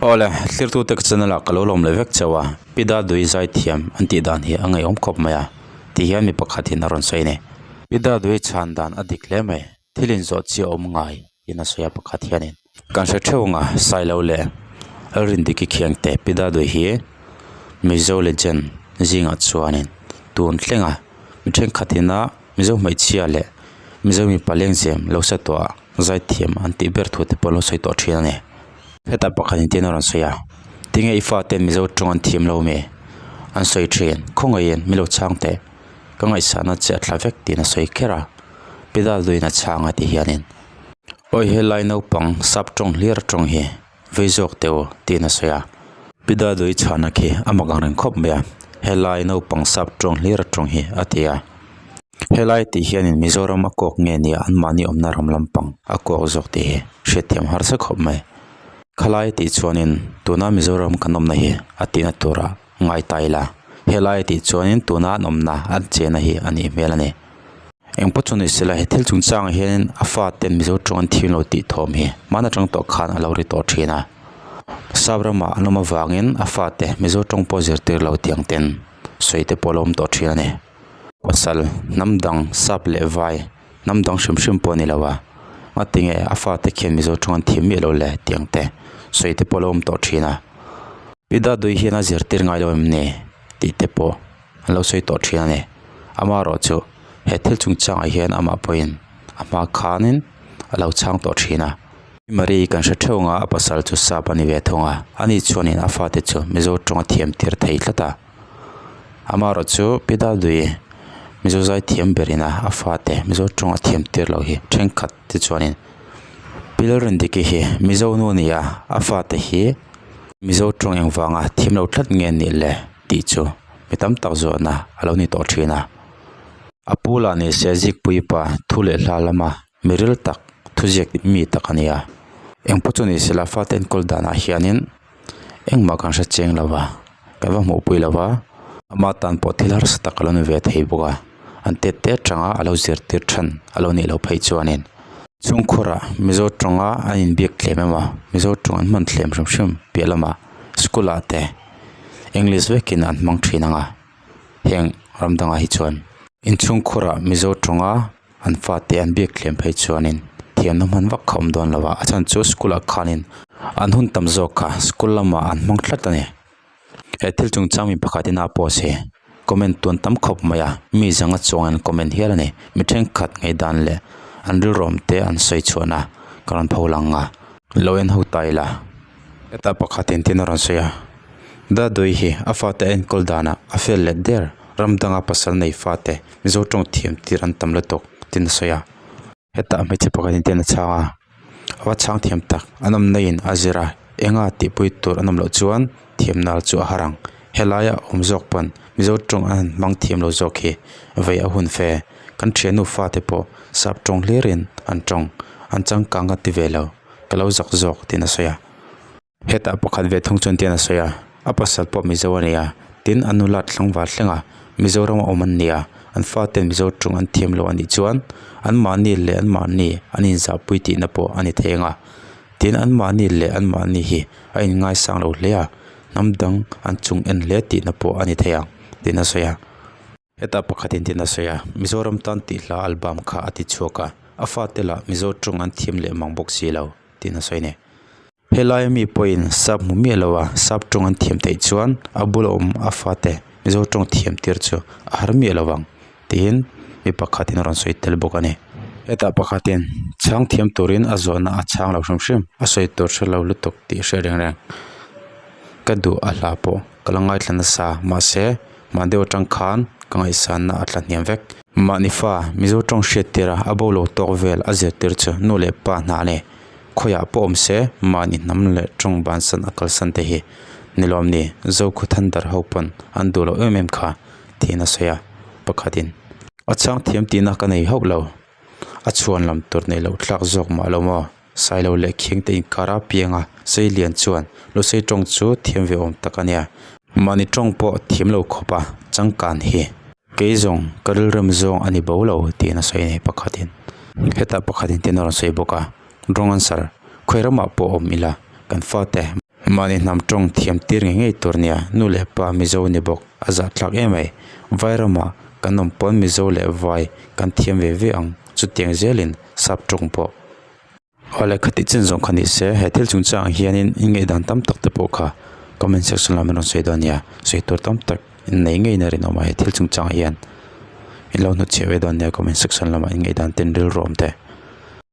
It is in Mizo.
Awle, thlirtute ka channel ah ka lo lawm leh vek chauh a, Pi Dadui zaithiam an tih dan hi a ngaihawm khawp mai a, ti hian mi pakhatin a rawn sawi a ni. Pi Dadui chhan dan a dik hle mai, thil inzawh chi a awm ngai in a sawi a pakhat hianin. Kan hre theuh ang a, Sailo leh Lalrindiki Khiangte Pi Dadui hi Mizo legend zingah chuanin tun thlenga mi thenkhatin a Mizo hmeichhia leh Mizo mipa lengzem lo sa tawh a zaithiam an tih ber thu te pawh an lo sawi tawh thin a ni. Hetah pakhat in tin a rawn sawi a, tinge i fate Mizo tawng an thiam lo mi? An sawi thin, khawngaihin mi lo chhang teh, ka ngaihsahna che a thla vek tiin a sawi kher a, pedal duin a chhang a ti hianin awi helai naupang sap tawng hlir tawng hi vei zawk teh u tiin a sawi a. Pedal dui chhana khi a mak ang reng khawp mai a, helai naupang sap tawng hlir tawng hi a ti a. Helai tih hianin Mizoram a kawk nge nia anmahni awmna ram lampang a kawk zawk tih hi hriatthiam harsa khawp mai. Khalai tih chuanin tuna Mizoram kan awmna hi a tihna tura ngai ta ila, helai tih chuanin tuna an awmna an chena hi a nih hmel a ni. Engpawh chu ni sela he thil chungchangah hianin a faten Mizo tawng an thim lo tih thawm hi hmana tang tawh khan a lo ri tawh thin a. Sap ramah an awm avangin a fate Mizo tawng pawh zirtir lo tiang ten sawi te pawh a lo awm tawh thin a ni. Pasal hnam dang sap leh vai hnam dang hrim hrim pawh a ni lo a a tinge a fate khian mizo tawng an thiam miah lo le tiang te sawi te pawh a lo awm tawh thin a pi dadui hian a zirtir ngai lo em ni tih te pawh an lo sawi tawh thin a ni amaherawhchu he thil chungchangah hian amah pawhin a hma khanin a lo chhang tawh thin a Marie kan hre theuh ang a a pasal chu sap a ni ve thung a ani chuanin a fate chu mizo tawng a thiam tir thei tlat a. Amaherawh chu Pi Dadui Mizo zai thiam ber ina a fate Mizo tawng a thiam tir loh hi thenkhat te chuanin Pi Lalrindiki hi Mizo nu a ni a, a fate hi Mizo tawng engvanga thiam lo tlat nge nih le tih chu mi tam tak zawhna a lo ni tawh thin a. A pu lah ni se Zikpui pa thu leh hla lama mi ril tak thuziak mi tak a ni a, engpawh chu ni sela fate enkawl danah hianin. Engmah kan hre cheng lo va, kan va hmuh pui lo va, ama tan pawh thil harsa tak a lo ni ve thei bawk a, an tet te atanga a lo zirtir than a lo nih loh phei chuanin chhungkhurah Mizo tawnga an inbiak thlem emaw Mizo tawng an hman thlem hrim hrim piah lamah school ah te English vekin an hmang thin ang a, heng ram dangah hi chuan inchhungkhurah Mizo tawnga an fate an biak thlem phei chuanin thiamna hman vak kha a awm dawn lo a a chhan chu school ah khanin an hun tam zawk kha school lamah an hmang tlat a ni he thil chungchang mi pakhat in a post hi comment tu an tam khawp mai a mi zanga chuang an comment hial a ni mi thenkhat ngaihdan leh an rilru awm te an sawi chhuahna ka rawn pho lang a lo en ho ta ila heta pakhat in tin a rawn sawi a dadui hi a fate a enkawl danah a fel let der ram danga pasal nei fate Mizo tawng thiam tir an tam lutuk tin a sawi a hetah hmeichhe pakhat in ten a chhang a a va chhang thiam tak an awmna in a zir a enga tih pui tur an awm loh chuan thiam nal chu a har ang helaia awm zawk pawn Mizo tawng an han hmang thiam lo zawk hi vei a hun fe kan thiannu fate pawh sap tawng hlir in an tawng an changkang ka ti ve lo ka lo zak zawk tin a sawi a. Hetah pakhat ve thung chuan tian a sawi a, a pasal pawh Mizo a ni a, tin a nula tlangval thleng a, Mizoram a awm an ni a, an fate Mizo tawng an thiam lo a nih chuan anmahni leh anmahni an inzahpui tihna pawh a ni thei ang a, tin anmahni leh anmahni hi a inngaisang lo hle a, hnam dang an chung en hle tihna pawh a ni thei ang tiin a sawi a. Hetah pakhat in tin a sawi a, Mizoram tan tih hla album kha a ti chhuak a, a fate lah Mizo tawng an thiam leh mang bawk si lo tiin a sawi a ni. Helai mi pawhin sap hmu miah lo a, sap tawng an thiam theih chuan a bula awm a fate Mizo tawng thiam tir chu a har miah lo vang tiin mi pakhatin a rawn sawi tel bawk a ni. Hetah pakhatin chhang thiam turin a zawhna a chhang lo hrim hrim a sawi tur hre lo lutuk tih hriat reng reng ka duh a hla pawh ka la ngaithla nasa mahse mah deuh atang khan ka ngaihsanna a tla hniam vek. Mahni fa Mizo tawng hriat tira a bo lo tawk vel a zirtir chu nu leh pa hna a ni. Khawiah pawh awm se mahni hnam leh tawng bansan a kalsan te hi nilawm ni Zokhaw Thunder ho pawn an duh loh em em kha tiin a sawi a pakhatin a chhang thiam tihna ka nei hauh lo a chhuan lam tur neih loh thlak zawk mah lo maw Sailo leh Khiangte inkar a piang a Seilian chuan Lusei tawng chu thiam ve awm tak a nia mahni tawng pawh thiam lo khawp a changkan hi kei zawng ka rilrem zawng a ni bo lo tiin a sawi a ni pakhatin hetah pakhatin tin a rawn sawi bawk a. Rawng answer, Khawi ramah pawh awm ila kan fate. Mahni hnam tawng thiam tir ngei ngei tur nia, nu leh pa Mizo ni bawk a zahthlak em mai. Vai ramah kan awm pawn Mizo leh vai kan thiam ve ve ang chutiang zelin sap tawng pawh. Aw le khati chin zawng kha ni se, he thil chungchangah hianin in ngaihdan tam tak te pawh kha comment section lamah rawn sawi dawn nia, sawi tur tam tak in nei ngeiin a rinawm a he thil chungchangah hian in lo hnutchhiah ve dawn nia comment section lamah in ngaihdan ten rilru awm te.